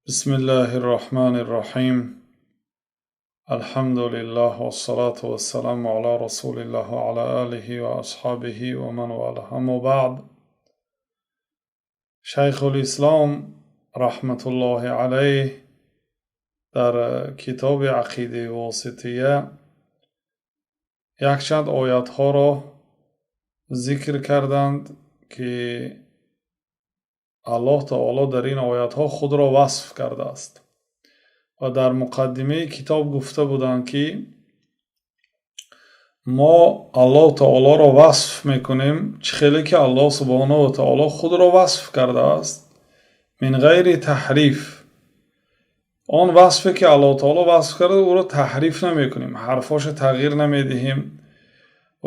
بسم الله الرحمن الرحيم، الحمد لله والصلاة والسلام على رسول الله وعلى آله وأصحابه ومن والاه، أما بعد. Шайхулислом раҳматуллоҳи алайҳ дар китоби Ақидаи Восития якчанд оятҳоро зикр карданд, ки Аллоҳ таоло дар ин оятҳо худро васф кардааст, ва дар муқаддимаи китоб гуфта буданд, ки мо Аллоҳ таолоро васф мекунем, чӣ хеле ки Аллоҳ субҳонаҳу ва таоло худро васф кардааст, мин ғайри таҳриф. Он васфе ки Аллоҳ таоло васф карда, ӯро таҳриф намекунем, ҳарфҳоша тағйир намедиҳем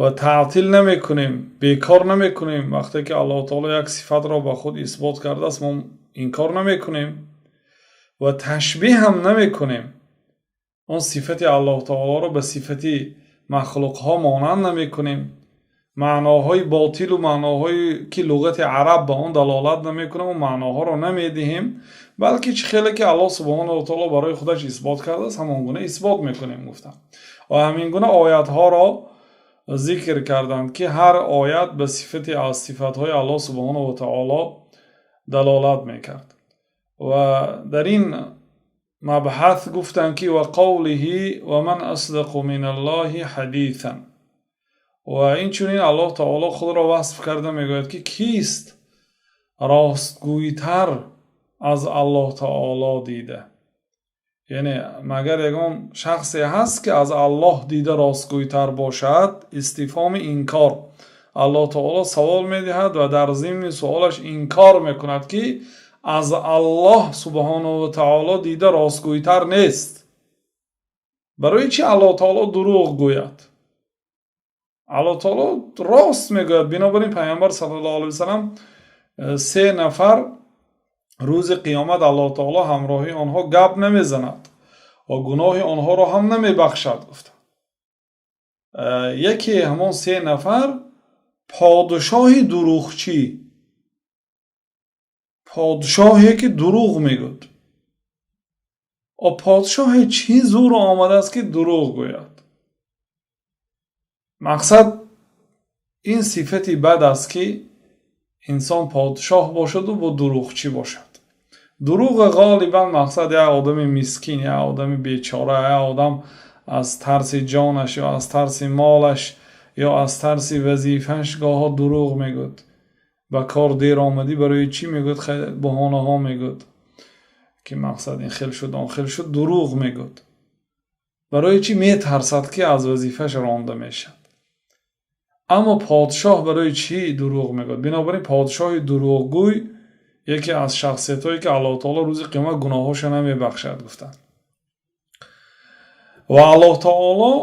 ва таътил намекунем, бекор намекунем. Вақте ки Аллоҳ таоло як сифатро ба худ исбот кардааст, мо инкор намекунем ва ташбеҳ ҳам намекунем. Он сифати Аллоҳ таолоро ба сифати махлуқҳо монанд намекунем. Маъноҳои ботилу маъноҳое ки луғати араб ба он далолат намекунад, он маъноҳоро намедиҳем, балки чӣ хеле ки Аллоҳ субҳонаҳу ва таоло барои худаш исбот кардааст, ҳамон гуна исбот мекунем, гуфтанд. Ва ҳамин гуна оятҳоро зикр карданд, ки ҳар оят ба сифате аз сифатҳои Аллоҳ субҳонаҳу ва таоло далолат мекард. Ва дар ин мабҳас гуфтанд, ки وقوله ومن أصدق من الله حديثا. Ва инчунин Аллоҳ таоло худро васф карда мегӯяд, ки кист ростгӯйтар аз Аллоҳ таоло дида? Яъне магар ягон шахсе ҳаст, ки аз Аллоҳ дида ростгӯйтар бошад? Истифҳоми инкор. Аллоҳ таоло савол медиҳад ва дар зимни суолаш инкор мекунад, ки аз Аллоҳ субҳонаҳу ва таоло дида ростгӯйтар нест. Барои чӣ Аллоҳ таоло дурӯғ гӯяд? Аллоҳ таоло рост мегӯяд. Бинобар ин Пайғамбар саллаллоҳу алайҳи васалам се нафар рӯзи қиёмат Аллоҳ таоло ҳамроҳи онҳо гап намезанад ва гуноҳи онҳоро ҳам намебахшад, гуфтанд. Яке ҳамон се нафар подшоҳи дурӯғчӣ, подшоҳе ки дурӯғ мегӯд. О, подшоҳе чӣ зур омадааст, ки дурӯғ гӯяд? Мақсад, ин сифати бад аст, ки инсон подшоҳ бошаду бо дурӯғчӣ бошад. Дурӯға ғолибан, мақсад, як одами мискин, як одами бечора, як одам аз тарси ҷонаш ё аз тарси молаш ё аз тарси вазифааш гоҳо дурӯғ мегӯяд. Ба кор дер омадӣ, барои чӣ, мегӯяд, баҳонаҳо мегӯяд, ки мақсад, ин хел шуд, он хел шуд, дурӯғ мегӯяд. Барои чӣ? Метарсад, ки аз вазифааш ронда мешавад. Аммо подшоҳ барои чӣ дурӯғ мегӯяд? Бинобар ин подшоҳи дурӯғгӯй яке аз шахсиятҳое ки Аллоҳ таоло рӯзи қиёмат гуноҳҳоша намебахшад, гуфтанд. Ва Аллоҳ таоло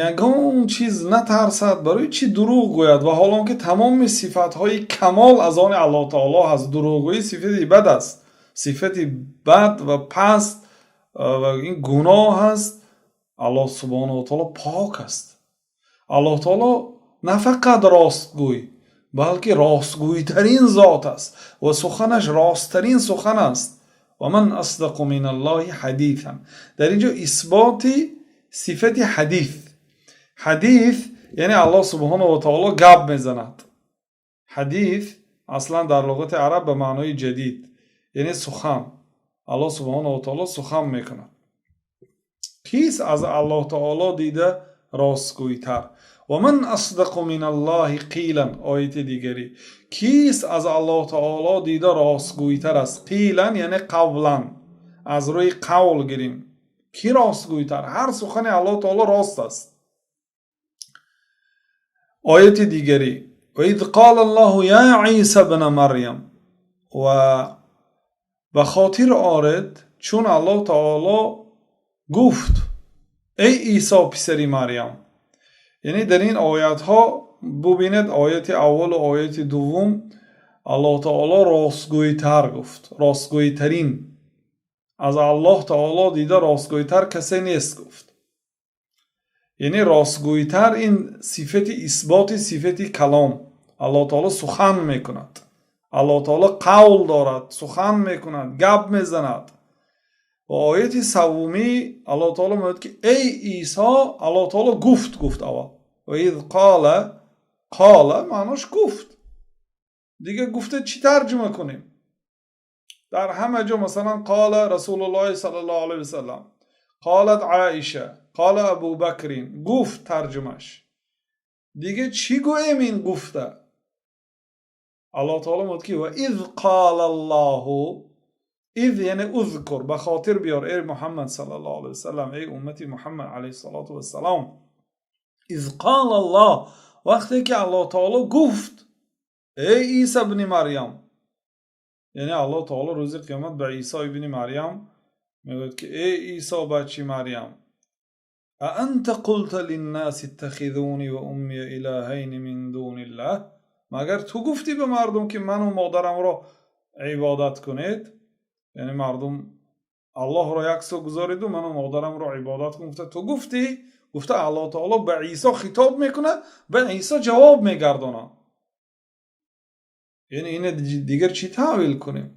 ягон чиз натарсад, барои чӣ дурӯғ гӯяд? Ва ҳол он ки тамоми сифатҳои камол аз они Аллоҳ таоло ҳаст. Дурӯғгӯӣ сифати бад аст, сифати бад ва паст, ва ин гуноҳ аст. Аллоҳ субҳонаҳу ва таоло пок аст. Аллоҳ таоло на фақат ростгӯй, балки ростгӯйтарин зот аст ва суханаш росттарин сухан аст. ومن أصدق من الله حديثا. Дар ин ҷо исботи сифати ҳадис. Ҳадис яъне Аллоҳ субҳонаҳу ва таоло гап мезанад. Ҳадис аслан дар луғати араб ба маънои ҷадид, яъне сухан. Аллоҳ субҳонаҳу ва таоло сухан мекунад. Кист аз Аллоҳ таоло дида ростгӯйтар? ومن أصدق من الله قيلا. Ояти дигаре: кист аз Аллоҳ таоло дида ростгӯйтар аст? قيلا яъне قولا, аз рӯи қавл гирим, кӣ ростгӯйтар? Ҳар сухани Аллоҳ таоло рост аст. Ояти дигаре: وإذ قال الله يا عيسى ابن مريم. Ва ба хотир оред, чун Аллоҳ таоло гуфт: «Эй Исо, писари Марьям». Яъне дар ин оятҳо бубинед, ояти аввалу ояти дуввум Аллоҳ таоло ростгӯйтар гуфт, ростгӯйтарин, аз Аллоҳ таоло дида ростгӯйтар касе нест, гуфт. Яъне ростгӯйтар ин сифати исботи сифати калом. Аллоҳ таоло сухан мекунад. Аллоҳ таоло қавл дорад, сухан мекунад, гап мезанад. Ва ояти саввумӣ Аллоҳ таоло мегӯяд, ки эй Исо, Аллоҳ таоло гуфт, гуфт аввал. Ва из қола, қола маънош гуфт. Дигар гуфта чӣ тарҷума кунем? Дар ҳама ҷо, масалан, қола Расулуллоҳи саллаллоҳу алайҳи васаллам, қолат Оиша, қола Абубакрин, гуфт тарҷумаш. Дигар чӣ гӯем ин гуфта? Аллоҳ таоло мегӯяд, ки ва из қолаллоҳу, из яъне узкур, ба хотир биёр, эй Муҳаммад саллаллоҳу алайҳи васаллам, эй уммати Муҳаммад алайҳиссалоту вассалом. Из қолаллоҳ, вақте ки Аллоҳ таоло гуфт: эй Иса ибни Марьям. Яъне Аллоҳ таоло рӯзи қиёмат ба Исо ибни Марьям мегӯяд, ки эй Исо, бачи Марьям, аанта қулта линнаси иттахизуни ва уммия илаҳайни мин дуниллаҳ, магар ту гуфтӣ ба мардум, ки ману модарамро ибодат кунед? Яъне мардум Аллоҳро як сӯ гузориду ману модарамро ибодат кун гуфта ту гуфтӣ? Гуфта Аллоҳ таоло ба Исо хитоб мекунад, ба Исо ҷавоб мегардонад. Яъне ина дигар чӣ таъвил кунем?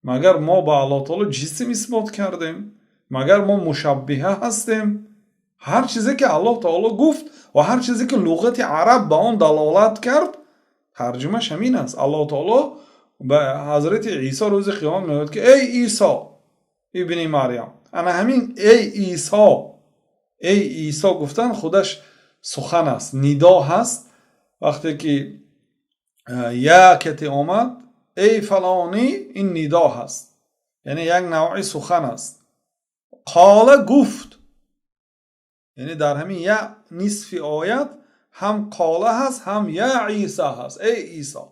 Магар мо ба Аллоҳ таоло ҷисм исбот кардем? Магар мо мушаббиҳа ҳастем? Ҳар чизе ки Аллоҳ таоло гуфт ва ҳар чизе ки луғати араб ба он далолат кард, тарҷумаш ҳамин аст. Аллоҳ таоло ба ҳазрати Исо рӯзи қиёмат мегӯяд, ки эй Исо ибни Марьям. Ана ҳамин эй Исо, эй Исо гуфтан худаш сухан аст, нидо ҳаст. Вақте ки я кати омад, эй фалонӣ, ин нидо ҳаст, яъне як навъи сухан аст. Қола гуфт, яъне дар ҳамин я нисфи оят ҳам қола ҳаст, ҳам я Исо ҳаст, эй Исо,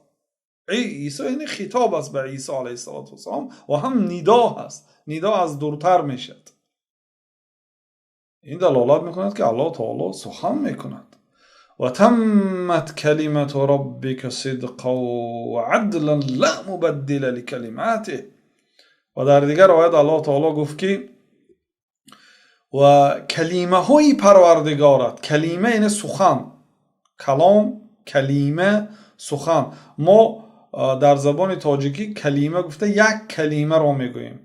эй Исо, яъне хитоб аст ба Исо алайҳиссалоту вассалом ва ҳам нидо ҳаст, нидо аз дуртар мешавад. Ин далолат мекунад, ки Аллоҳ таоло сухан мекунад. Ва таммат калимату роббика сидқан ва адлан ла мубаддила ликалиматиҳ. Ва дар дигар оят Аллоҳ таоло гуфт, ки ва калимаҳои Парвардигорат, калима яъне сухан, калом, калима, сухан. Мо дар забони тоҷикӣ калима гуфта як калимаро мегӯем,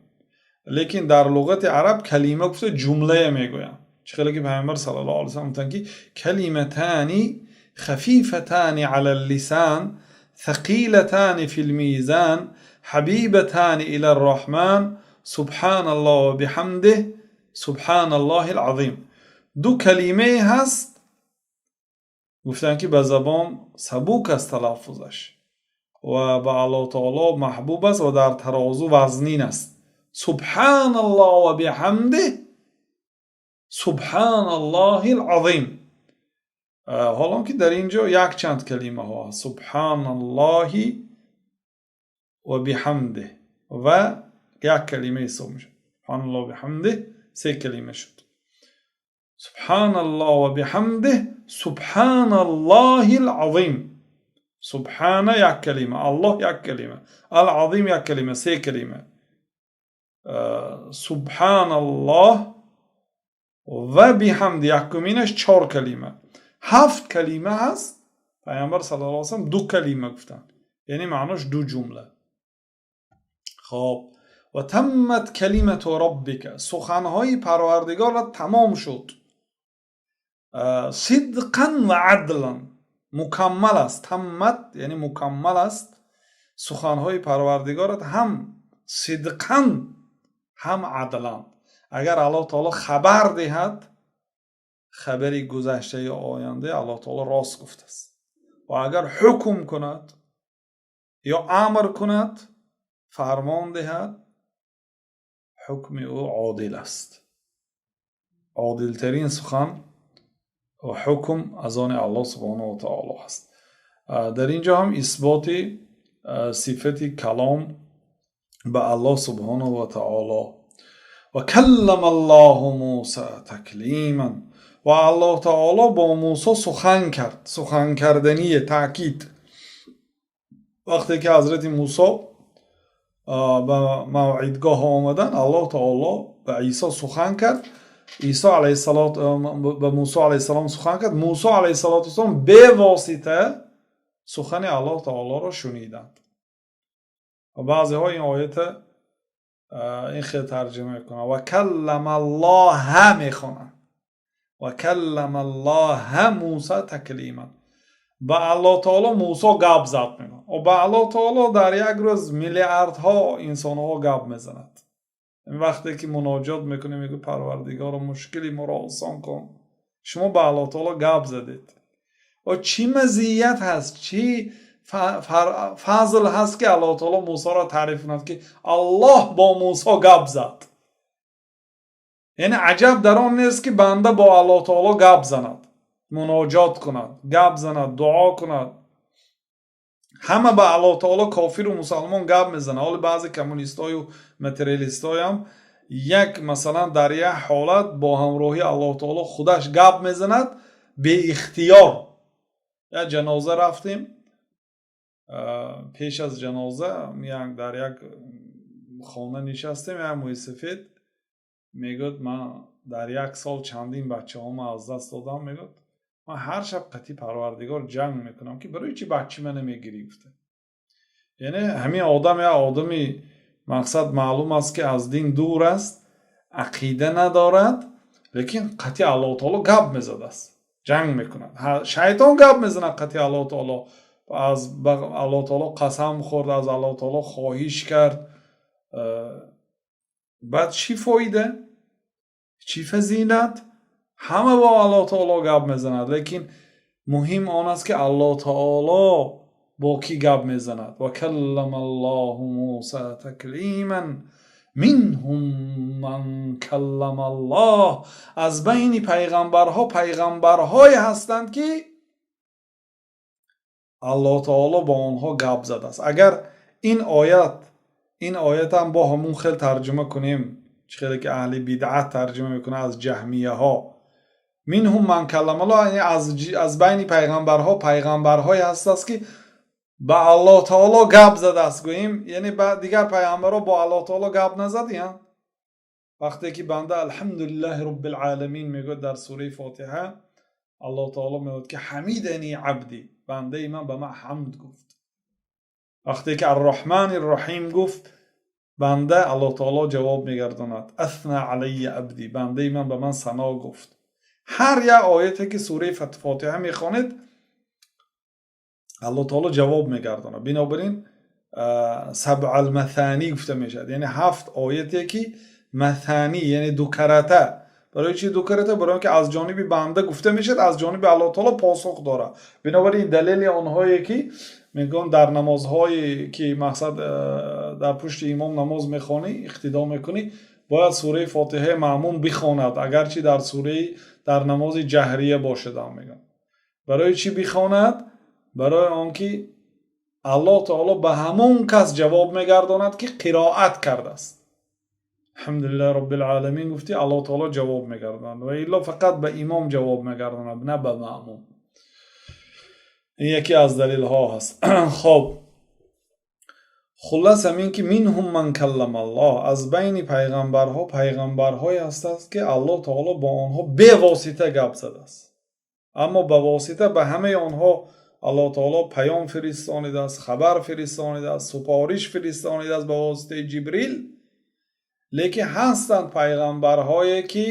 лекин дар луғати араб калима гуфта ҷумлае мегӯянд. Чӣ хеле ки Пайғамбар саллаллоҳу алайҳи васаллам гуфтанд, ки калиматани хафифатани ала лисан, thaqилатани фил мизан, ҳабибатани ила рраҳман, субҳаналлоҳ ва биҳамдиҳ, субҳаналлоҳил азим. Ду калимае ҳаст, гуфтанд, ки ба забон сабук аст талаффузаш ва ба Аллоҳ таоло маҳбуб аст ва дар тарозу вазнин аст: субҳаналлоҳ ва биҳамдиҳ, субҳаналлоҳил азим. Ҳолон ки дар ин ҷо якчанд калимаҳо ҳаст: субҳаналлоҳи ва биҳамдиҳ ва як калима ҳисоб мешавад, субҳаналлоҳ биҳамдиҳ се калима шуд, субҳаналлоҳ ва биҳамдиҳ, субҳаналлоҳил азим. Субҳана як калима, Аллоҳ як калима, ал азим як калима, се калима. Субҳаналлоҳ ва биҳамди якуминаш чор калима, ҳафт калима ҳаст. Пайғамбар саллаллоҳу алайҳи васаллам ду калима гуфтанд, яъне маънош ду ҷумла. Хоб, ва таммат калимату роббика, суханҳои Парвардигорат тамом шуд, сидқан ва адлан, мукаммал аст. Таммат яъне мукаммал аст суханҳои Парвардигорат ҳам сидқан, ҳам адлан. Агар Аллоҳ таоло хабар диҳад, хабари гузашта ё оянда, Аллоҳ таоло рост гуфтааст. Ва агар ҳукм кунад ё амр кунад, фармон диҳад, ҳукми ӯ одил аст. Одилтарин сухан ва ҳукм аз они Аллоҳ субҳонаҳу ва таоло аст. Дар ин ҷо ҳам исботи сифати калом ба Аллоҳ субҳонаҳу ва таоло. Ва каллама Аллоҳу Муса таклиман, ва Аллоҳ таоло бо Мусо сухан кард, сухан кардание таъкид. Вақте ки ҳазрати Мусо ба мавъидгоҳ омаданд, Аллоҳ таоло ба Исо сухан кард, Исо алайҳиссалот ба Мусо алайҳиссалом сухан кард. Мусо алайҳиссалоту вассалом бевосита сухани Аллоҳ таолоро шуниданд. Ва баъзеҳо ин оята ин хел тарҷима мекунанд: ва каллама Аллоҳа мехонанд, ва каллама Аллоҳа Мусо таклима, ба Аллоҳ таоло Мусо гап зад мегӯяд. Ба Аллоҳ таоло дар як рӯз миллиардҳо инсонҳо гап мезанад. Вақте ки муноҷот мекунем, мегӯ: «Парвардигоро, мушкили моро осон кун». Шумо ба Аллоҳ таоло гап задед, ва чӣ мазият ҳаст, чӣ фазл ҳаст, ки Аллоҳ таоло Мусоро таъриф кунад, ки Аллоҳ бо Мусо гап зад? Яъне аҷаб дар он нест, ки банда бо Аллоҳ таоло гап занад, муноҷот кунад, гап занад, дуо кунад. Ҳама ба Аллоҳ таоло, кофиру мусалмон, гап мезанад. Ҳоли баъзе коммунистою материалистоям як, масалан, дар як ҳолат бо ҳамроҳии Аллоҳ таоло худаш гап мезанад беихтиёр. Як ҷаноза рафтем, пеш аз ҷаноза дар як хона нишастем. Як мӯйсафед мегӯяд: «Ман дар як сол чандин бачаҳомо аз даст додам». Мегӯяд: «Ман ҳар шаб қатъи Парвардигор ҷанг мекунам, ки барои чи бачаи мана мегирӣ?» гуфта. Яъне ҳамин одам як одами, мақсад, маълум аст, ки аз дин дур аст, ақида надорад, лекин қатъи Аллоҳ таоло гап мезадааст, ҷанг мекунад. Шайтон гап мезанад қатъи Аллоҳ таоло, аз Аллоҳ таоло қасам хӯрд, аз Аллоҳ таоло хоҳиш кард. Баъд чӣ фоида, чӣ фазилат? Ҳама бо Аллоҳ таоло гап мезанад, лекин муҳим он аст, ки Аллоҳ таоло бо кӣ гап мезанад. Ва каллама Аллоҳу Муса таклиман, минҳум ман каллама Аллоҳ. Аз байни пайғамбарҳо пайғамбарҳое ҳастанд, ки Аллоҳ таоло бо онҳо гап задааст. Агар ин оятам бо ҳамун хел тарҷума кунем, чӣ хеле ки аҳли бидъат тарҷума мекунад аз ҷаҳмияҳо, минҳум ман каллама, яъне аз байни пайғамбарҳо пайғамбарҳое ҳастааст, ки ба Аллоҳ таоло гап задааст, гӯем, яъне дигар пайғамбарҳо бо Аллоҳ таоло гап назадиянд? Вақте ки банда «Алҳамдулиллаҳи роббил оламин» мегӯяд дар сураи Фотиҳа, Аллоҳ таоло мегӯяд, ки «Ҳамидани абди», бандаи ман ба ман ҳамд гуфт. Вақте ки «Арраҳмани рраҳим» гуфт банда, Аллоҳ таоло ҷавоб мегардонад: «Асна алайя абди», бандаи ман ба ман сано гуфт. Ҳар як ояте, ки сураи Фотиҳа мехонед, Аллоҳ таоло ҷавоб мегардонад. Бинобар ин сабъалмаthанӣ гуфта мешавад, яъне ҳафт ояте, ки маthанӣ, яъне дукарата. Барои чи дукарата? Барои он ки аз ҷониби банда гуфта мешавад, аз ҷониби Аллоҳ таоло посух дорад. Бинобар ин далели онҳое, ки мегӯянд, дар намозҳое, ки, мақсад, дар пушти имом намоз мехонӣ, иқтидо мекунӣ, бояд сураи Фотиҳаи маъмум бихонад, агарчи дар намози ҷаҳрия бошадам, мегӯянд. Барои чӣ бихонад? Барои он ки Аллоҳ таоло ба ҳамон кас ҷавоб мегардонад, ки қироат кардааст. «Алҳамдулиллаҳи роббил оламин» гуфтӣ, Аллоҳ таоло ҷавоб мегардонад, ва илло фақат ба имом ҷавоб мегардонад, на ба маъмум. Ин яке аз далелҳо ҳаст. Хоб, хуллас ҳамин, ки минҳум ман каллама Аллоҳ, аз байни пайғамбарҳо пайғамбарҳое ҳастанд, ки Аллоҳ таоло бо онҳо бевосита гап задааст. Аммо ба восита ба ҳамаи онҳо Аллоҳ таоло паём фиристонидааст, хабар фиристонидааст, супориш фиристонидааст ба воситаи Ҷибрил. Лекин ҳастанд пайғамбарҳое, ки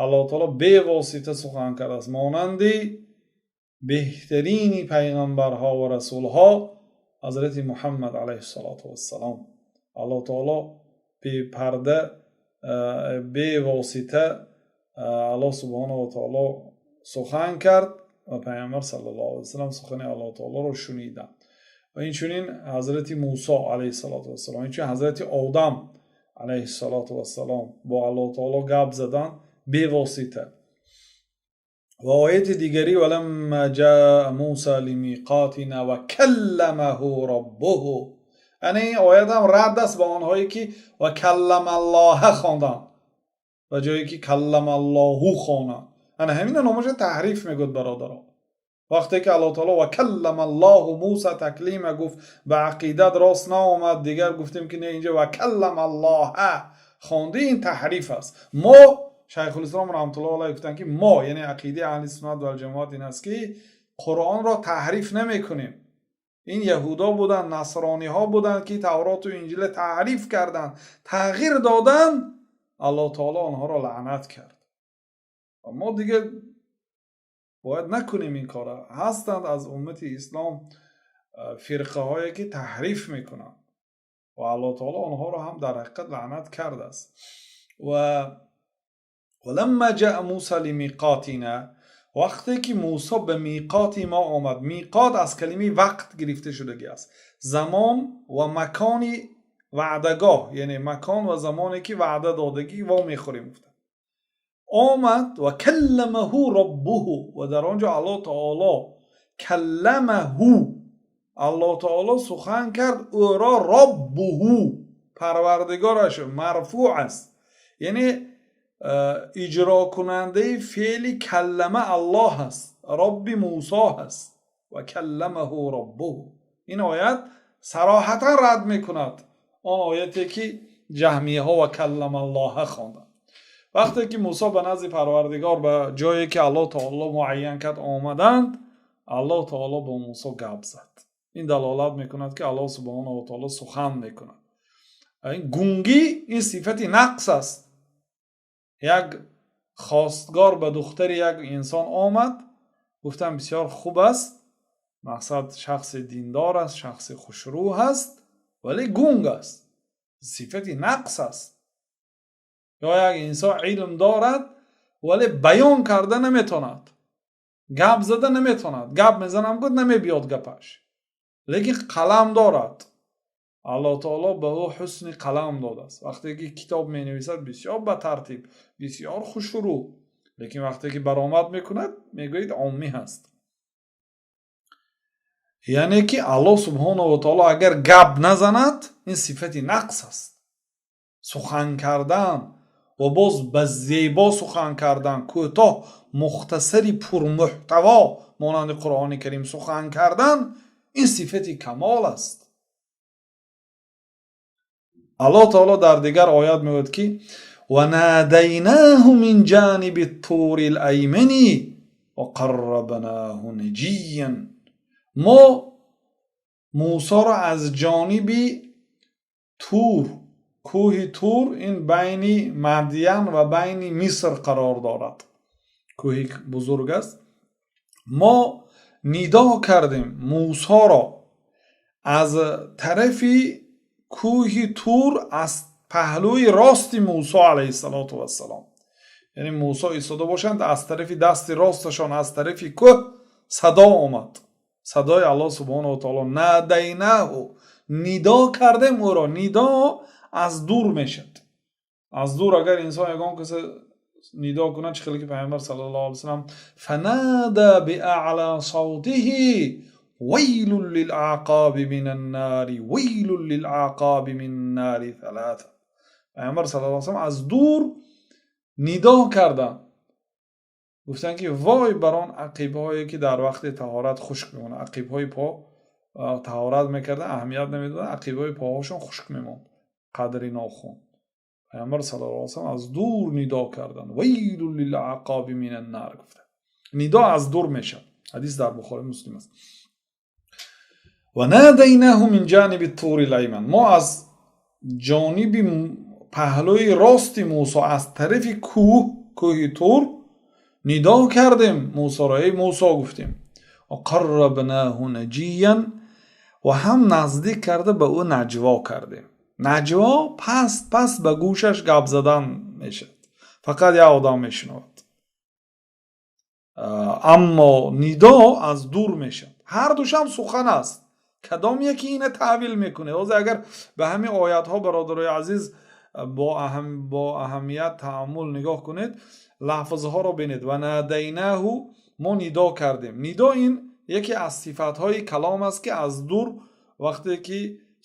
Аллоҳ таоло бевосита сухан кардааст, монанди беҳтарини пайғамбарҳо ва расулҳо, ҳазрати Муҳаммад алайҳиссалоту вассалом. Аллоҳ таоло бепарда, бевосита Аллоҳ субҳонаҳу ва таоло сухан кард ва Пайғамбар саллаллоҳу алайҳи васаллам сухани Аллоҳ таолоро шуниданд. Ва инчунин ҳазрати Мусо алайҳиссалоту вассалом, инчунин ҳазрати Одам алайҳиссалоту вассалом бо Аллоҳ таоло гап заданд бевосита. Ва ояти дигари: «Валамма ҷаа Муса лимиқотина ва калламаҳу роббуҳу». Ана ин оятам рад аст ба онҳое, ки «ва калламаллоҳа» хонданд ба ҷое ки «калламаллоҳу» хонанд. Ана ҳамина номаша таҳриф мегӯяд, бародаро. Вақте ки Аллоҳ таоло «ва калламаллоҳу Муса таклима» гуфт, ба ақидат рост наомад. Дигар гуфтем, ки не, инҷа «ва калламаллоҳа» хонди, ин таҳриф аст. Мо, Шайхулислом раҳматуллоҳ алайҳ гуфтанд, ки мо, яъне ақидаи аҳли суннат валҷамоат ин аст, ки Қуръонро таҳриф намекунем. Ин яҳудо буданд, насрониҳо буданд, ки Тавроту Инҷилро таҳриф карданд, тағйир доданд. Аллоҳ таоло онҳоро лаънат кард. Ва мо дигар бояд накунем ин корро. Ҳастанд аз уммати ислом фирқаҳое, ки таҳриф мекунанд ва Аллоҳ таоло онҳоро ҳам дар ҳақиқат лаънат кардааст. Ва ламма ҷаа Муса лимиқотина, вақте ки Мусо ба миқоти мо омад. Миқот аз калимаи вақт гирифта шудагӣ аст, замон ва макони ваъдагоҳ, яъне макон ва замоне ки ваъда додагӣ во мехӯрем гуфта. Омад ва калламаҳу роббуҳу, ва дар он ҷо Аллоҳ таоло калламаҳу, Аллоҳ таоло сухан кард ӯро, роббуҳу, парвардигораш, марфӯъ аст, яъне иҷрокунандаи феъли каллама Аллоҳ аст, Робби Мусо аст. Ва калламаҳу роббуҳу. Ин оят сароҳатан рад мекунад он ояте ки ҷаҳмияҳо ва каллама Аллоҳа хонданд. Вақте ки Мусо ба назди Парвардигор, ба ҷое ки Аллоҳ таоло муайян кард, омаданд, Аллоҳ таоло бо Мусо гап зад. Ин далолат мекунад, ки Аллоҳ субҳонаҳу ва таоло сухан мекунад. Ин гунгӣ, ин сифати нақс аст. Як хостгор ба духтари як инсон омад, гуфтам бисёр хуб аст, мақсад шахси диндор аст, шахси хушрӯ аст, вале гунг аст, сифати нақс аст. Ё як инсон илм дорад, вале баён карда наметавонад, гап зада наметавонад, гап мезанам гуфт, намебиёд гапаш, лекин қалам дорад. Аллоҳ таоло ба ӯ ҳусни қалам додааст. Вақте ки китоб менависад, бисёр ба тартиб, бисёр хушрӯ, лекин вақте ки баромад мекунад, мегӯед оммӣ ҳаст. Яъне ки Аллоҳ субҳонаҳу ва таоло агар гап назанад, ин сифати нақс аст. Сухан кардан ва боз ба зебо сухан кардан, кӯтоҳ, мухтасари пурмуҳтаво монанди Қуръони Карим сухан кардан, ин сифати камол аст. Аллоҳ таоло дар дигар оят мегӯяд, ки ва надайнаҳу мин ҷаниби тури лаймани ва қаррабнаҳу наҷиян. Мо Мусоро аз ҷониби Тур, кӯҳи Тур, ин байни Мадиян ва байни Миср қарор дорад, кӯҳи бузург аст, мо нидо кардем Мусоро аз тарафи кӯҳи Тур, аз паҳлӯи рости Мусо алайҳиссалоту вассалом. Яъне Мусо истода бошанд, аз тарафи дасти росташон, аз тарафи кӯҳ садо омад, садои Аллоҳ субҳонаҳу ва таоло. Надайнаҳу, нидо кардем ӯро. Нидо аз дур мешавад. Аз дур агар инсон ягон касе нидо кунад, чӣ хеле ки Пайғамбар саллаллоҳу алайҳи васаллам фанада биаъла савтиҳи вайлун лилаъқоби минан нари, вайлун лилаъқоби минан нари саласа. Пайғамбар саллаллоҳу алайҳи васаллам аз дур нидо карданд, гуфтанд ки вой бар он ақибҳое, ки дар вақти таҳорат хушк мемонад. Ақибҳои по, таҳорат мекарданд, аҳамият намедоданд, ақибҳои поҳошон хушк мемонд қадри нохун. Пайғамбар саллаллоҳу алайҳи васаллам аз дур нидо карданд, вайлун лилаъқоби минан нар гуфтанд. Нидо аз дур мешавад. Ҳадис дар Бухори, Муслим аст. Ва надайнаҳу мин ҷаниби тури лайман, мо аз ҷониби паҳлӯи рости Мусо, аз тарафи кӯҳ, кӯҳи Тур нидо кардем Мусоро, эй Мусо гуфтем. Ва қаррабнаҳу наҷиян, ва ҳам наздик карда ба ӯ наҷво кардем. Наҷво паст паст ба гӯшаш гап задан мешавад, фақат як одам мешунавад. Аммо нидо аз дур мешавад. Ҳар душам сухан аст, кадом яке ина таъвил мекунед? Ҳозир агар ба ҳамин оятҳо, бародарои азиз, бо аҳамият тааммул нигоҳ кунед, лафзҳоро бинед. Ва надайнаҳу, мо нидо кардем. Нидо ин яке аз сифатҳои калом аст, ки аз дур вақте ки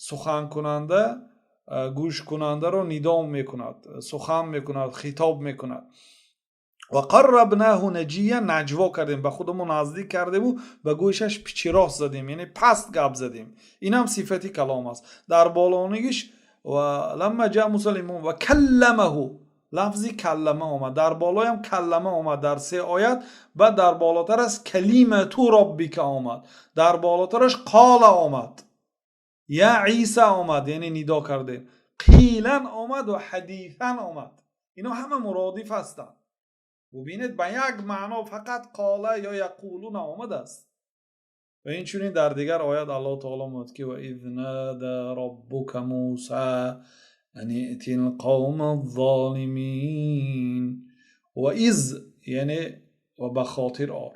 суханкунанда гӯшкунандаро нидо мекунад, сухан мекунад, хитоб мекунад. Ва қаррабнаҳу наҷия, наҷво кардем, ба худамон наздик кардему ба гӯшаш пичирост задем, яъне паст гап задем. Инам сифати калом аст. Дар болонигиш ва ламма ҷа Муса ва калламаҳу. Лафзи каллама омад, дар болоям каллама омад дар се оят, баъд дар болотар аз калимату роббика омад, дар болотараш қола омад, я Иса омад, яъне нидо кардем, қилан омад ва ҳадисан омад. Ино ҳама муродиф ҳастанд. Бубинед, ба як маъно фақат қола ё яқулу наомадааст. Ва инчунин дар дигар оят Аллоҳ таоло мегӯяд, ки ва из нада роббука Муса ан иътил қавма ззолимин. Ва из, яъне ва ба хотир ор,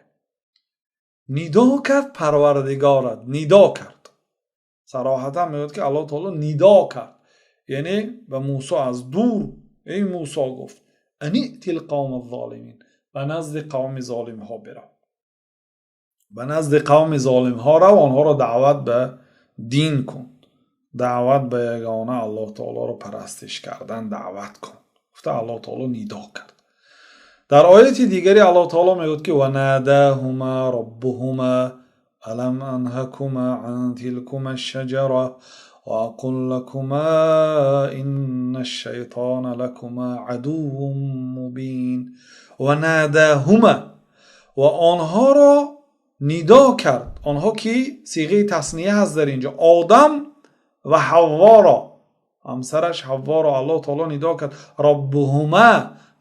нидо кард Парвардигорат, нидо кард. Сароҳатан мегӯяд, ки Аллоҳ таоло нидо кард, яъне ба Мусо аз дур: эй Мусо, гуфт, ан иътил қавма ззолимин, ба назди қавми золимҳо бирав, ба назди қавми золимҳо рав, онҳоро даъват ба дин кун, даъват ба ягона Аллоҳ таолоро парастиш кардан даъват кун, гуфта Аллоҳ таоло нидо кард. Дар ояти дигаре Аллоҳ таоло мегӯяд, ки ва надаҳума роббуҳума алам анҳакума ан тилкума шаҷара ва aquл лакума инна шайтона лакума адуввун мубин. Ва надаҳума, ва онҳоро нидо кард. Онҳо ки сиғаи тасния ҳаст дар инҷо, Одам ва Ҳавворо, ҳамсараш Ҳавворо Аллоҳ таоло нидо кард. Роббуҳума,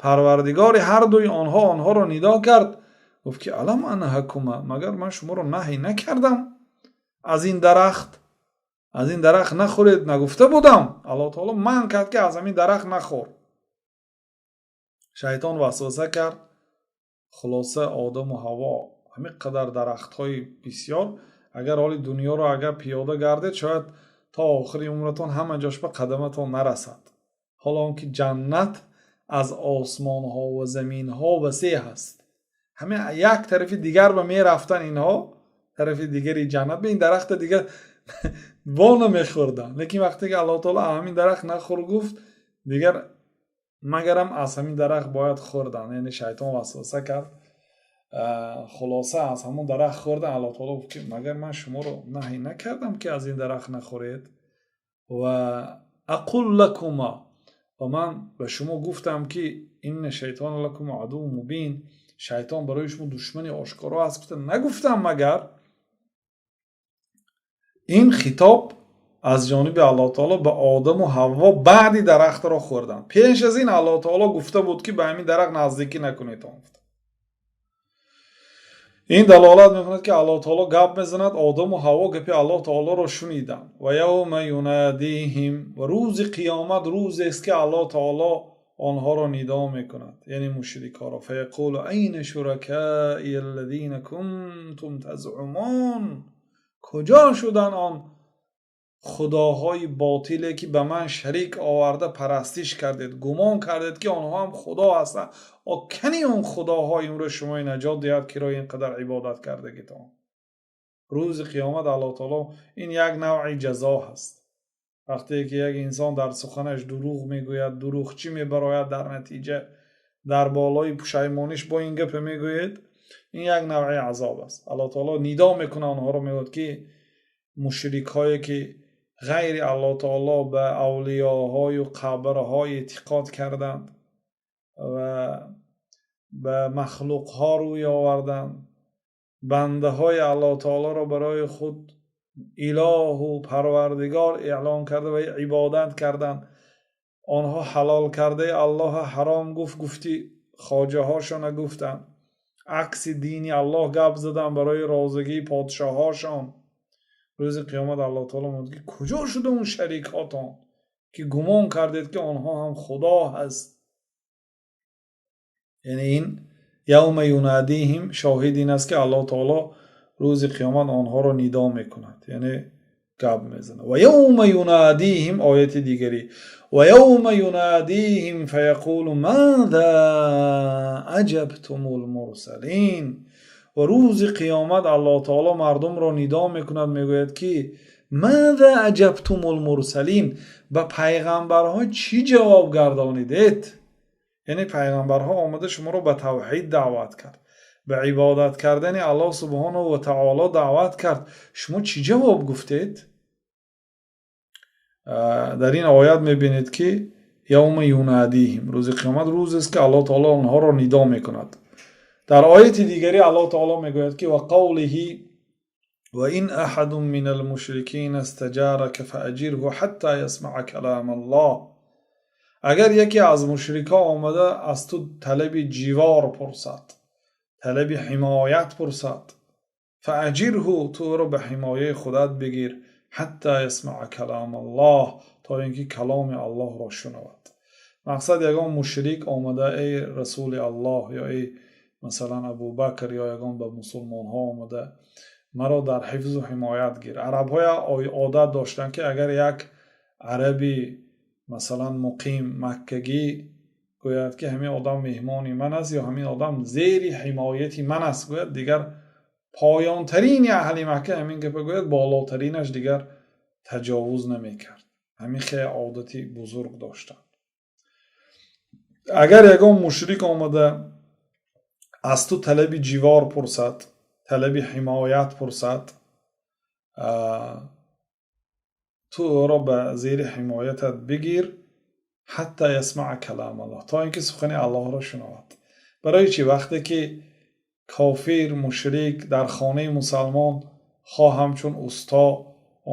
парвардигори ҳардуи онҳо онҳоро нидо кард, гуфт, ки алам анҳакума, магар ман шуморо наҳй накардам аз ин дарахт, аз ин дарахт нахӯред нагуфта будам? Аллоҳ таоло манъ кард, ки аз ҳамин дарахт нахӯр. Шайтон васваса кард. Хулоса, Одаму Ҳаво ҳамин қадар дарахтҳои бисёр, агар ҳоли дунёро агар пиёда гардед, шояд то охири умратон ҳама ҷош ба қадаматон нарасад. Ҳоло он ки ҷаннат аз осмонҳо ва заминҳо васеъ ҳаст. Ҳамин як тарафи дигар ба мерафтан инҳо, тарафи дигари ҷаннат, ба ин дарахта дигар во намехӯрданд. Лекин вақте ки Аллоҳ таоло ҳамин дарахт нахӯр гуфт, дигар магарам аз ҳамин дарахт бояд хӯрдан. Яъне шайтон васваса кард. Хулоса, аз ҳамон дарахт хӯрдан. Аллоҳ таоло гуфт, ки магар ман шуморо наҳй накардам, ки аз ин дарахт нахӯред? Ва aquл лакума, ва ман ба шумо гуфтам, ки инна шайтона лакум адуввун мубин, шайтон барои шумо душмани ошкоро аст, гуфта нагуфтам магар? Ин хитоб аз ҷониби Аллоҳ таоло ба Одаму Ҳавво баъди дарахтро хӯрдан. Пеш аз ин Аллоҳ таоло гуфта буд, ки ба ҳамин дарахт наздикӣ накунед. Ин далолат мекунад, ки Аллоҳ таоло гап мезанад, Одаму Ҳавво гапи Аллоҳ таолоро шуниданд. Ва явма юнадиҳим, ва рӯзи қиёмат рӯзест, ки Аллоҳ таоло онҳоро нидо мекунад, яъне мушрикҳоро. Фаяқулу айна шуракаи аллазина кунтум тазъумун, куҷо шуданд он худоҳои ботиле, ки ба ман шарик оварда парастиш кардед, гумон кардед, ки онҳо ҳам худо ҳастанд? О, кани он худоҳо имрӯз шумои наҷот диҳад, киро ин қадар ибодат кардагитон? Рӯзи қиёмат Аллоҳ таоло, ин як навъи ҷазо ҳаст. Вақте ки як инсон дар суханаш дурӯғ мегӯяд, дурӯғчӣ мебарояд, дар натиҷа дар болои пушаймониш бо ин гапа мегӯед, ин як навъи азоб аст. Аллоҳ таоло нидо мекунад онҳоро, мегӯяд, ки мушрикҳое, ки ғайри Аллоҳ таоло ба авлиёҳою қабрҳо эътиқод карданд ва ба махлуқҳо рӯй оварданд, бандаҳои Аллоҳ таолоро барои худ илоҳу парвардигор эълон карда ва ибодат карданд, онҳо ҳалол кардаи Аллоҳа ҳаром гуфт, гуфти хоҷаҳошона гуфтанд, акси дини Аллоҳ гап заданд барои розигии подшоҳошон. Рӯзи қиёмат Аллоҳ таоло мегӯяд, ки куҷо шуда он шарикҳотон, ки гумон кардед, ки онҳо ҳам худо ҳаст? Яъне ин явма юнадиҳим шоҳид ин аст, ки Аллоҳ таоло рӯзи қиёмат онҳоро нидо мекунад, яъне гап мезанад. Ва явма юнадиҳим, ояти дигари, ва явма юнадиҳим фаяқулу маза аҷабтумул мурсалин. Ва рӯзи қиёмат Аллоҳ таоло мардумро нидо мекунад, мегӯяд, ки маза аҷабтумул мурсалин, ба пайғамбарҳо чӣ ҷавоб гардонидед? Яъне пайғамбарҳо омада шуморо ба тавҳид даъват кард, ба ибодат кардани Аллоҳ субҳонаҳу ва таоло даъват кард, шумо чӣ ҷавоб гуфтед? Дар ин оят мебинед, ки Явма юнадиҳим, рӯзи қиёмат рӯзест, ки Аллоҳ таоло онҳоро нидо мекунад. Дар ояти дигаре Аллоҳ таоло мегӯяд, ки ва қавлиҳи: وإن أحد من المشركين استجارك فأجره حتى يسمع كلام الله. Агар яке аз мушрикҳо омада аз ту талаби ҷивор пурсад, талаби ҳимоят пурсад, فأجره, ту ӯро ба ҳимояи худат бигир, حتى يسمع كلام الله, то ин ки каломи Аллоҳро шунавад. Мақсад, ягон мушрик омада, эй Расули Аллоҳ ё эй, масалан, Абубакр ё ягон ба мусулмонҳо омада, маро дар ҳифзу ҳимоят гир. Арабҳоя одат доштанд, ки агар як араби, масалан, муқим маккагӣ гӯяд, ки ҳамин одам меҳмони ман аст ё ҳамин одам зери ҳимояти ман аст гӯяд, дигар поёнтарини аҳли Макка ҳамин гапа гӯяд, болотаринаш дигар таҷовуз намекард. Ҳамин хеле одати бузург доштанд. Агар ягон мушрик омада аз ту талаби ҷивор пурсад, талаби ҳимоят пурсад, ту ӯро ба зери ҳимоятат бигир, حتى يسمع كلام الله, то ин ки сухани Аллоҳро шунавад. Барои чӣ? Вақте ки кофир, мушрик дар хонаи мусалмон хоҳ ҳамчун усто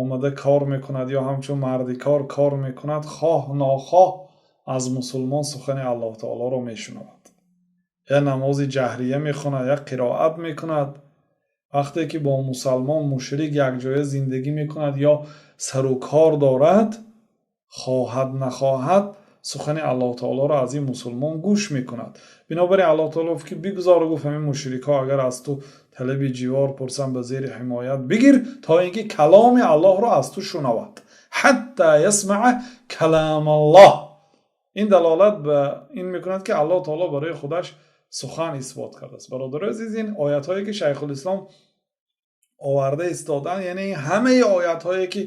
омада кор мекунад ё ҳамчун мардикор кор мекунад, хоҳ нохоҳ аз мусулмон сухани Аллоҳ таолоро мешунавад, я намози ҷаҳрия мехонад, я қироат мекунад. Вақте ки бо мусалмон мушрик якҷоя зиндагӣ мекунад ё сару кор дорад, хоҳад нахоҳад сухани Аллоҳ таолоро аз ин мусулмон гӯш мекунад. Бинобар ин Аллоҳ таоло гуфт, ки бигузор, гуфт, ҳамин мушрикҳо агар аз ту талаби ҷивор пурсанд, ба зери ҳимоят бигир, то ин ки каломи Аллоҳро аз ту шунавад. حتى يسمع كلام الله. Ин далолат ба ин мекунад, ки Аллоҳ таоло барои худаш сухан исбот кардааст. Бародарои азиз, ин оятҳое, ки Шайхулислом оварда истодан, яъне ҳамаи оятҳое, ки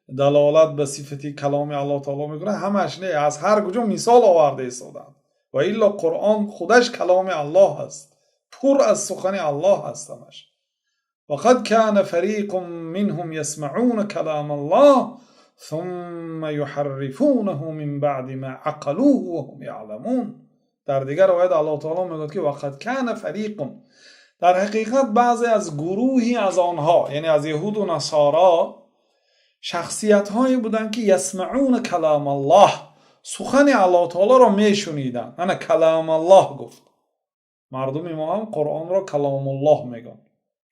далолат ба сифати каломи Аллоҳ таоло мекунад, ҳамаш не, аз ҳар куҷо мисол оварда истоданд. Ва илло Қуръон худаш каломи Аллоҳ аст, пур аз сухани Аллоҳ аст ҳамаш. وقد كان فريق منهم يسمعون كلام الله ثم يحرفونه من بعد ما عقلوه وهم يعلمون. Дар дигар оят Аллоҳ таоло мегӯяд, ки وقد كان فريق, дар ҳақиқат баъзе аз гурӯҳи аз онҳо, яъне аз яҳуду насоро, шахсиятҳое буданд, ки يسمعون كلام الله, сухани Аллоҳ таолоро мешуниданд. Ана كلام الله гуфт. Мардуми мо ҳам Қуръонро каломуллоҳ мегӯянд.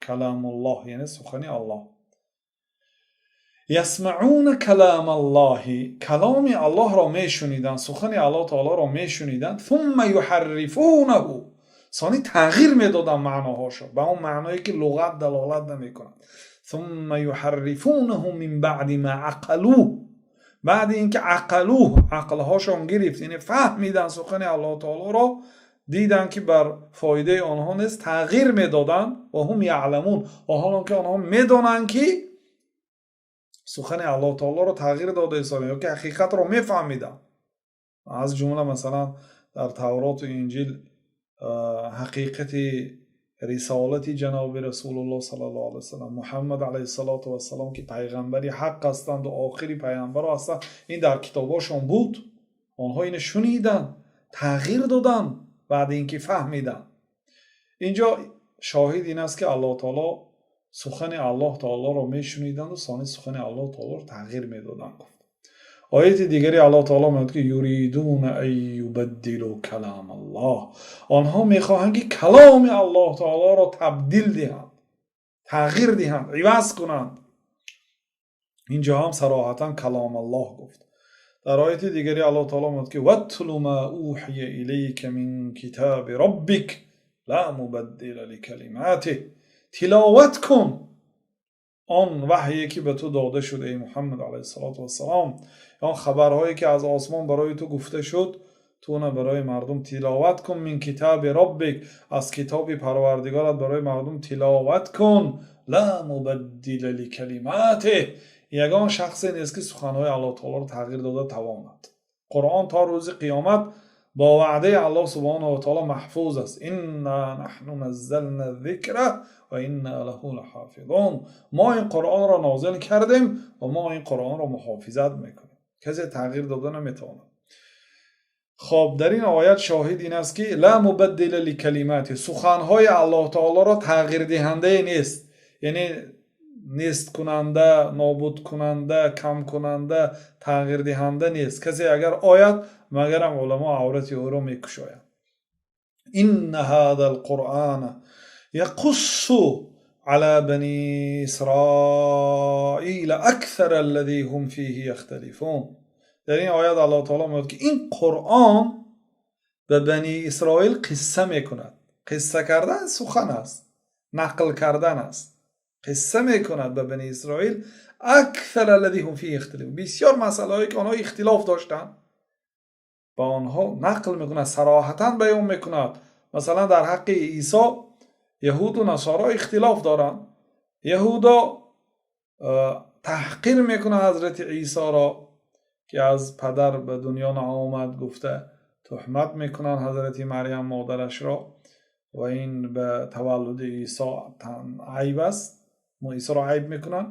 Каломуллоҳ яъне сухани Аллоҳ. يسمعون كلام الله, каломи Аллоҳро мешуниданд, сухани Аллоҳ таолоро мешуниданд. ثم يحرفونه, сони тағйир медоданд маъноҳошо ба он маъное, ки луғат далолат намекунад. ثم يحرفونه من بعد ما عقلوه, баъди ин ки عقلوه, ақлҳошон гирифт, яъне фаҳмиданд сухани Аллоҳ таолоро, диданд, ки бар фоидаи онҳо нест, тағйир медоданд. وهم يعلمون, ва ҳолон ки онҳо медонанд, ки сухани Аллоҳ таолоро тағйир дода истодан ё ки ҳақиқатро мефаҳмиданд. Аз ҷумла, масалан, дар Тавроту Инҷил ҳақиқати рисолати ҷаноби Расулуллоҳ саллаллоҳу алайҳи васаллам, Муҳаммад алайҳиссалоту вассалом, ки пайғамбари ҳақ ҳастанду охири пайғамбаро ҳастанд, ин дар китобҳошон буд. Онҳо ина шуниданд, тағйир доданд баъди ин ки фаҳмиданд. Инҷо шоҳид ин аст, ки Аллоҳ таоло сухани Аллоҳ таолоро мешуниданду сони сухани Аллоҳ таолоро тағйир медоданд, гуфт. Ояти дигаре Аллоҳ таоло мегӯяд, ки يريدون أن يبدلوا كلام الله, онҳо мехоҳанд, ки каломи Аллоҳ таолоро табдил диҳанд, тағйир диҳанд, иваз кунанд. Инҷо ҳам сароҳатан كلام الله гуфт. Дар ояти дигаре Аллоҳ таоло мегӯяд, ки واتل ما أوحي إليك من كتاب ربك لا مبدل لكلماته, тиловат кун он ваҳйе, ки ба ту дода шуд, эй Муҳаммад алайҳиссалоту вассалом, он хабарҳое, ки аз осмон барои ту гуфта шуд, ту она барои мардум тиловат кун. من كتاب ربك, аз китоби Парвардигорат барои мардум тиловат кун. لا مبدل لكلماته, ягон шахсе нест, ки суханҳои Аллоҳ таолоро тағйир дода тавонад. Қуръон то рӯзи қиёмат бо ваъдаи Аллоҳ субҳонаҳу ва таоло маҳфуз аст. إنا نحن نزلنا الذكر وإنا له لحافظون, мо ин Қуръонро нозил кардем ва мо ин Қуръонро муҳофизат мекунем, касе тағйир дода наметавонад. Хоб, дар ин оят шоҳид ин аст, ки لا مبدل لكلماته, суханҳои Аллоҳ таолоро тағйирдиҳандае нест, яъне несткунанда, нобудкунанда, камкунанда, тағйирдиҳанда нест. Касе агар ояд, магарам уламо аврати ӯро мекушоянд. إن هذا القرآن يقص على بني إسرائيل أكثر الذي هم فيه يختلفون. Дар ин оят Аллоҳ таоло мегӯяд, ки ин Қуръон ба Бани Исроил қисса мекунад. Қисса кардан сухан аст, нақл кардан аст. Қисса мекунад ба Бани Исроил أكثر الذي هم فيه يختلفون, бисёр масъалаҳое, ки онҳо ихтилоф доштанд, ба онҳо нақл мекунад, сароҳатан баён мекунад. Масалан, дар ҳаққи Исо яҳуду насоро ихтилоф доранд. Яҳудо таҳқир мекунад ҳазрати Исоро, ки аз падар ба дунё наомад гуфта, туҳмат мекунанд ҳазрати Марьям модарашро, ва ин ба таваллуди Исо айб аст, Исоро айб мекунанд.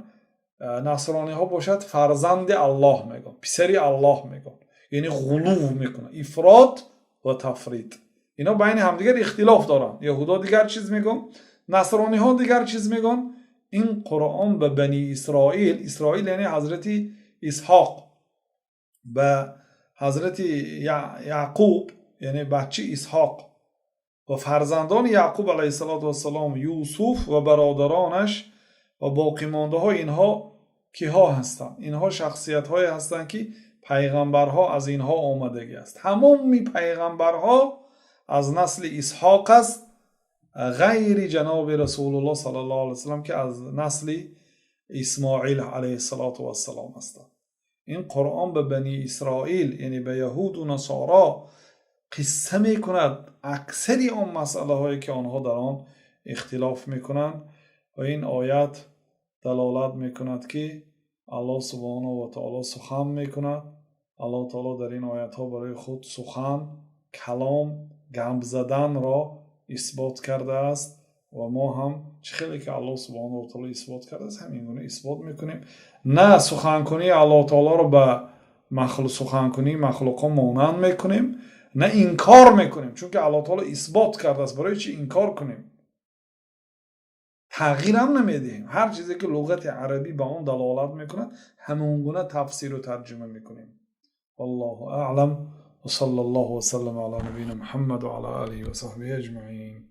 Насрониҳо бошад, фарзанди Аллоҳ мегӯянд, писари Аллоҳ мегӯянд, яъне ғулув мекунанд, ифрот ва тафрит. Ино байни ҳамдигар ихтилоф доранд. Яҳудо дигар чиз мегӯянд, насрониҳо дигар чиз мегӯянд. Ин Қуръон ба Бани Исроил, Исроил яъне ҳазрати Исҳоқ, ба ҳазрати Яъқуб, яъне бачаи Исҳоқ, ва фарзандони Яъқуб алайҳиссалоту вассалом, Юсуф ва бародаронаш ва боқимондаҳо. Инҳо киҳо ҳастанд? Инҳо шахсиятҳое ҳастанд, ки пайғамбарҳо аз инҳо омадагӣ аст. Тамоми пайғамбарҳо аз насли Исҳоқ аст, ғайри ҷаноби Расулуллоҳ саллаллоҳу алайҳи васаллам, ки аз насли Исмоил алайҳиссалоту вассалом ҳастанд. Ин Қуръон ба Бани Исроил, яъне ба яҳуду насоро, қисса мекунад аксари он масъалаҳое, ки онҳо дар он ихтилоф мекунанд. Ва ин оят далолат мекунад, ки Аллоҳ субҳонаҳу ва таоло сухан мекунад. Аллоҳ таоло дар ин оятҳо барои худ сухан, калом, гап заданро исбот кардааст ва мо ҳам чӣ хеле ки Аллоҳ субҳонаҳу ва таоло исбот кардааст, ҳамин гуна исбот мекунем. На суханкунии Аллоҳ таолоро ба суханкунии махлуқҳо монанд мекунем, на инкор мекунем, чунки Аллоҳ таоло исбот кардааст, барои чӣ инкор кунем? Тағйирам намедиҳем. Ҳар чизе ки луғати арабӣ ба он далолат мекунад, ҳамон гуна тафсиру тарҷума мекунем. والله أعلم، وصلى الله وسلم على نبينا محمد وعلى آله وصحبه أجمعين.